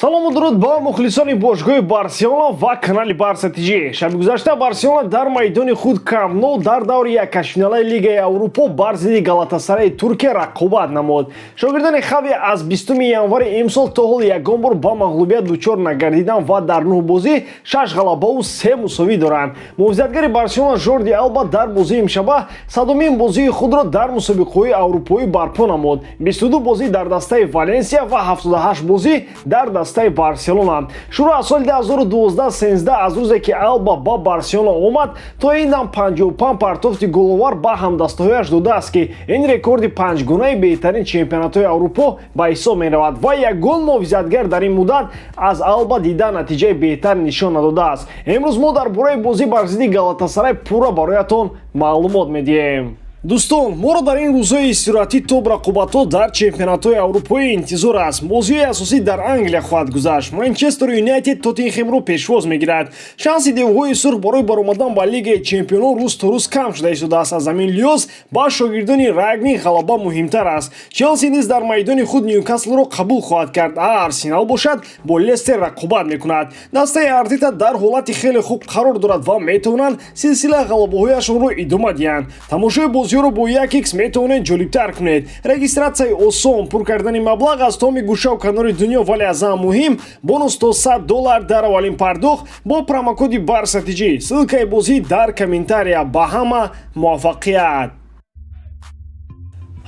Салому дуруд ба мухлисони бошгоҳи Барселона ва канали Барса ТЖ. Шаби гузашта Барселона дар майдони худ, Камп Ноу, дар даври якашфиналаи Лигаи Аврупо бар зидди Галатасараи Туркия рақобат намуд. Шогирдони Хави аз 20 январи имсол то ҳол ягон бор ба мағлубият дучор нагардиданд ва дар нӯҳ бозӣ шаш ғалабаву се мусовӣ доранд. Муҳофизатгари Барселона Жорди Алба дар бозии имшаба 100-умин бозии худро дар мусобиқаҳои аврупоӣ барпо намуд: 22 бозӣ дар дастаи Валенсия ва 78 бозӣ дар дастаи Барселона. Шурӯъ аз соли 2012-13, аз рӯзе ки Алба ба Барселона омад, то ин дам 55 партофти головар ба ҳамдастаҳояш додааст, ки ин рекорди панҷгунаи беҳтарин чемпионатҳои Аврупо ба ҳисоб меравад ва ягон муҳофизатгар дар ин муддат аз Алба дида натиҷаи беҳтар нишон надодааст. Имрӯз мо дар бораи бозӣ бар зидди Галатасарай пурра бароятон маълумот медиҳем. Дӯстон, моро дар ин рӯзҳои истироҳатӣ топ рақобатҳо дар чемпионатҳои аврупоӣ интизор аст. Бозиҳои асосӣ дар Англия хоҳад гузашт. Манчестер Юнайтед Тоттенхемро пешвоз мегирад. Шанси девҳои сурх барои баромадан ба Лигаи чемпионон рӯз то рӯз кам шуда истодааст. Аз ҳамин лиҳоз ба шогирдони Рангник ғалаба муҳимтар аст. Челси низ дар майдони худ Ньюкаслро қабул хоҳад кард, а Арсенал бошад, бо Лестер рақобат мекунад. Дастаи Артета дар ҳолати хеле хуб қарор дорад ва метавонанд силсилаи ғалабаҳояшонро идома диҳанд. Тамошои бозиҳоро бо 1x метавонед ҷолибтар кунед. Регистратсияи осон, пур кардани маблағ аз томи гӯшаву канори дунё, вале аз ҳама муҳим, бонус то 100 доллар дар аввалин пардохт бо промокоди Барса ТЖ. Ссылкаи бозӣ дар комментария. Ба ҳама муваффақият!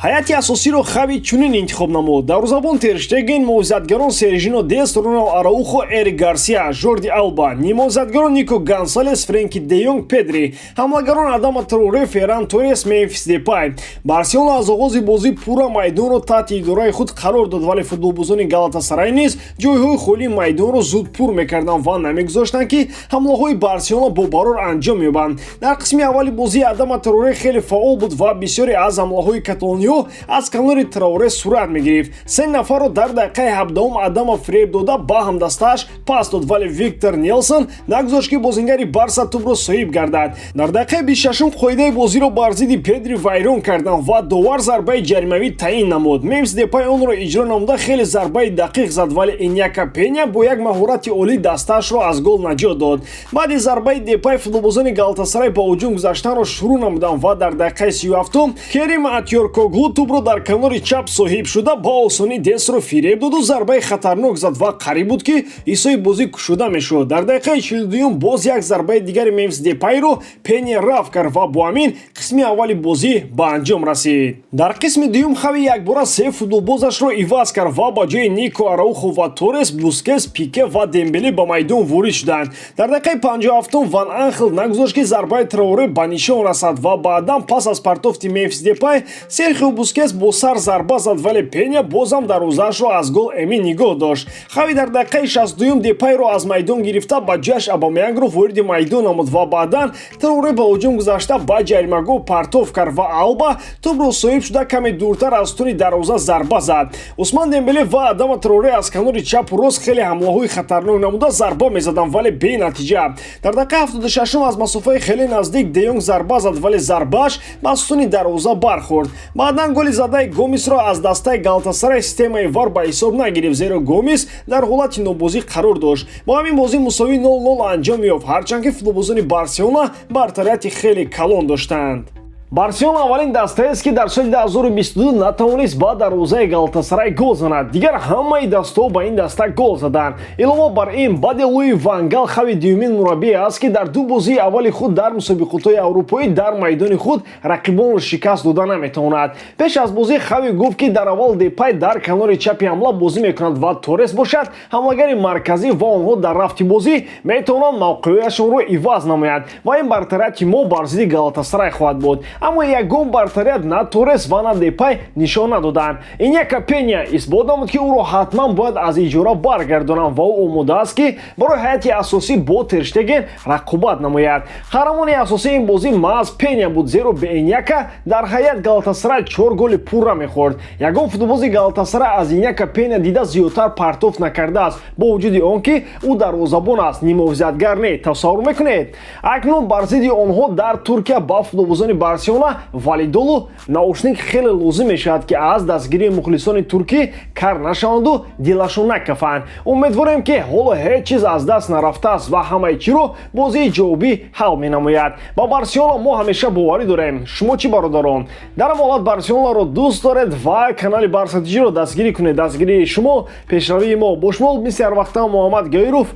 Ҳайати асосиро Хави чунин интихоб намуд: дарвозабон Терштеген, муҳофизатгарон Сержино Дест, Роналд Араухо, Эрик Гарсия, Жорди Алба, нимуҳофизатгарон Нико Гонсалес, Френки де Йонг, Педри, ҳамлагарон Адама Траоре, Ферран Торрес, Мемфис Депай. Барселона аз оғози бозӣ пурра майдонро таҳти идораи худ қарор дод, вале футболбозони Галатасарай низ ҷойҳои холии майдонро зуд пур мекарданд ва намегузоштанд, ки ҳамлаҳои Барселона бо барор анҷом ёбанд. Дар қисми аввали бозӣ Адама Траоре хеле фаъол буд ва бисёре аз ҳамлаҳои каталониҳо аз канори Траоре сурат мегирифт. Се нафарро дар дақиқаи 17-ум Адама фиреб дода, ба ҳамдастааш пас дод, вале Виктор Нелсон нагузошт, ки бозингари Барса тӯбро соҳиб гардад. Дар дақиқаи 26-ум қоидаи бозиро бар зидди Педри вайрон карданд ва довар зарбаи ҷаримавӣ таъин намуд. Мемфис Депай онро иҷро намуда, хеле зарбаи дақиқ зад, вале Иньяки Пеня бо як маҳорати олӣ дастаашро аз гол наҷот дод. Баъди зарбаи Депай футболбозони Галатасарай ба ҳуҷум гузаштанро шурӯъ намуданд ва дар дақиқаи 37-ум Керим Аттюркоглу тӯбро дар канори чап соҳиб шуда, ба осонӣ Дестро фиреб доду зарбаи хатарнок зад ва қариб буд, ки ҳисоби бозӣ кушода мешуд. Дар дақиқаи 42-юм боз як зарбаи дигари Мемфис Депайро Пеня рафт кард ва бо ҳамин қисми аввали бозӣ ба анҷом расид. Дар қисми дуюм Хави якбора се футболбозашро иваз кард ва ба ҷои Нико, Араухо ва Торрес Бускес, Пике ва Дембеле ба майдон ворид шуданд. Дар дақиқаи 57-ум Ван Анхел нагузошт, ки зарбаи Траоре ба нишон расад, ва баъдан пас аз партофти Мемфис Депай Серхио Бускес бо сар зарба зад, вале Пеня бозам дарвозаашро аз гол эмин нигоҳ дошт. Хави дар дақиқаи 62-юм Депайро аз майдон гирифта, ба ҷояш Абамянгро вориди майдон намуд ва баъдан Траоре ба ҳуҷум гузашта, ба ҷаримагоҳ партоф кард ва Алба тӯбро соҳиб шуда, каме дуртар аз сутуни дарвоза зарба зад. Усман Дембеле ва Адама Траоре аз канори чапу рост хеле ҳамлаҳои хатарнок намуда, зарба мезаданд, вале бенатиҷа. Дар дақиқаи 76-ум аз масофаи хеле наздик Де Йонг зарба зад, вале зарбааш ба сутуни дарвоза бархӯрд. Баъдан голи задаи Гомисро аз дастаи Галатасарай системаи ВАР ба ҳисоб нагирифт, зеро Гомис дар ҳолати нобозӣ қарор дошт. Бо ҳамин бозӣ мусовӣ 0-0 анҷом ёфт, ҳарчанд ки футболбозони Барселона бартарияти хеле калон доштанд. Барселона аввалин дастаест, ки дар соли 2022 натавонист ба дарвозаи Галатасарай гол занад. Дигар ҳамаи дастаҳо ба ин даста гол заданд. Илова бар ин, баъди Луи ван Гал Хави дуюмин мураббие аст, ки дар ду бозии аввали худ дар мусобиқотҳои аврупоӣ дар майдони худ рақибонро шикаст дода наметавонад. Пеш аз бозӣ Хави гуфт, ки дар аввал Депай дар канори чапи ҳамла бозӣ мекунад ва Торрес бошад ҳамлагари марказӣ ва онҳо дар рафти бозӣ метавонанд мавқеияшонро иваз намоянд ва ин бартарияти мо бар зидди Галатасарай хоҳад буд. Аммо ягон бартарият на Торрес ва на Депай нишон надоданд. Иньяки Пеня исбот намуд, ки ӯро ҳатман бояд аз иҷора баргардонанд ва ӯ омода аст, ки барои ҳайати асосӣ бо Терштеген рақобат намояд. Қаҳрамони асосии ин бозӣ маҳз Пеня буд, зеро бе Иньяка дар ҳайат Галатасарай чор голи пурра мехӯрд. Ягон футболбози Галатасарай аз Иньяка Пеня дида зиёдтар партофт накардааст, бо вуҷуди он ки ӯ дарвозабон аст, нимуҳофизатгар не. Тасаввур мекунед, акнун бар зидди онҳо дар Туркия ба футболбозони Барселона Барселона валидолу наушник хеле лозим мешавад, ки аз дастгирии мухлисони туркӣ кар нашаванду дилашон накафанд. Умедворем, ки ҳоло ҳеҷ чиз аз даст нарафтааст ва ҳамаи чиро бозии ҷавобӣ ҳал менамояд. Ба Барселона мо ҳамеша боварӣ дорем. Шумо чӣ, бародарон? Дар ҳам ҳолат Барселонаро дӯст доред ва канали Барса ТЖро дастгирӣ кунед. Дастгирии шумо пешравии мо. Бо шумо мисли ҳар вақта Муҳаммад Гаиров.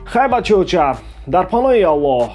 Хай, бачаоча, дар паноҳи Аллоҳ.